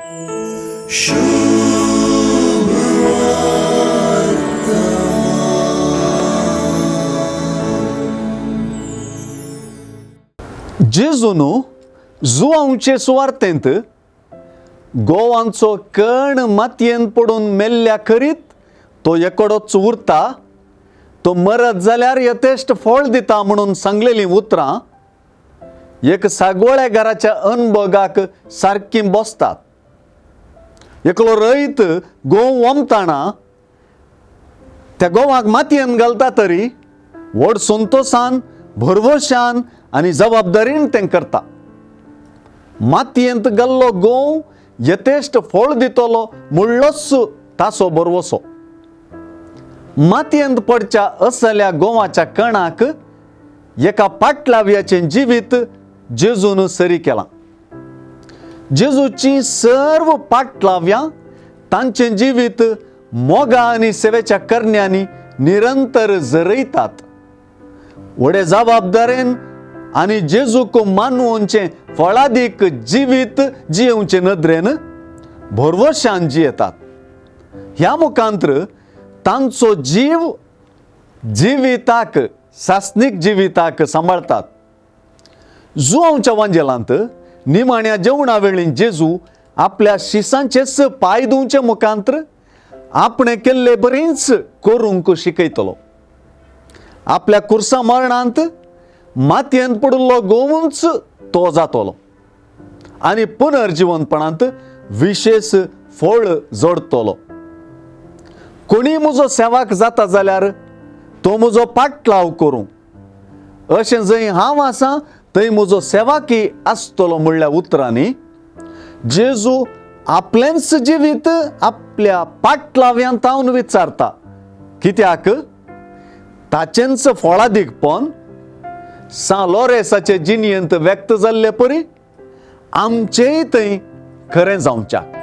जेजून जुवांवचे सुवार्थेंत गोवांचो कण मातयेन पडून मेल्ल्या खरीत तो एकोडोच उरता, तो मरत जाल्यार यथेश्ट फळ दिता म्हणून सांगलेलीं उतरां एक सागोळ्या घराच्या अनभोगाक सारकीं बसतात. एकलो रयत गोंव वमताना त्या गोवाक मातयेन घालता तरी व्हड संतोशान, भरवशान आनी जबाबदारीन तें करता. मातयेंत घाल्लो गोंव यथेश्ट फळ दितलो म्हणलोच ताचो भरवसो. मातयेंत पडच्या असल्या गोवाच्या कणाक एका पाटलाव्याचें जिवीत जेजून सरी केलां. जेजूची सर्व पाटलाव्यां तांचें जिवीत मोगा आनी सेवेच्या करण्यांनी निरंतर जरयतात. व्हडे जबाबदारेन आनी जेजूक मानवचें फळादीक जिवीत जियेवचे नदरेन भरवशान जियेतात. ह्या मुखांत्र तांचो जीव जिविताक, सासनीक जिविताक सांबाळतात. जुवांवच्या वांजेलांत निमाण्या जेवणा वेळी जेजू आपल्या शिसांचेच पांय धुवचे मुखांत्र आपणें केल्ले बरींच करूंक शिकयतलो. आपल्या कुर्सा मरणांत मातयेंत पडिल्लो गोवूच तो जातलो आनी पुनर्जिवनपणांत विशेश फळ जोडटलो. कोणी म्हजो सेवाक जाता जाल्यार तो म्हजो पाटलाव करूं, अशें जंय हांव आसा थंय म्हजो सेवाकी आसतलो म्हणल्या उतरांनी जेजू आपलेंच जिवीत आपल्या पाटलाव्यांत विचारता. कित्याक ताचेंच फळादीकपण सां लोरेसाचे जिणयेंत व्यक्त जाल्ले परी आमचेय थंय खरें जावच्याक.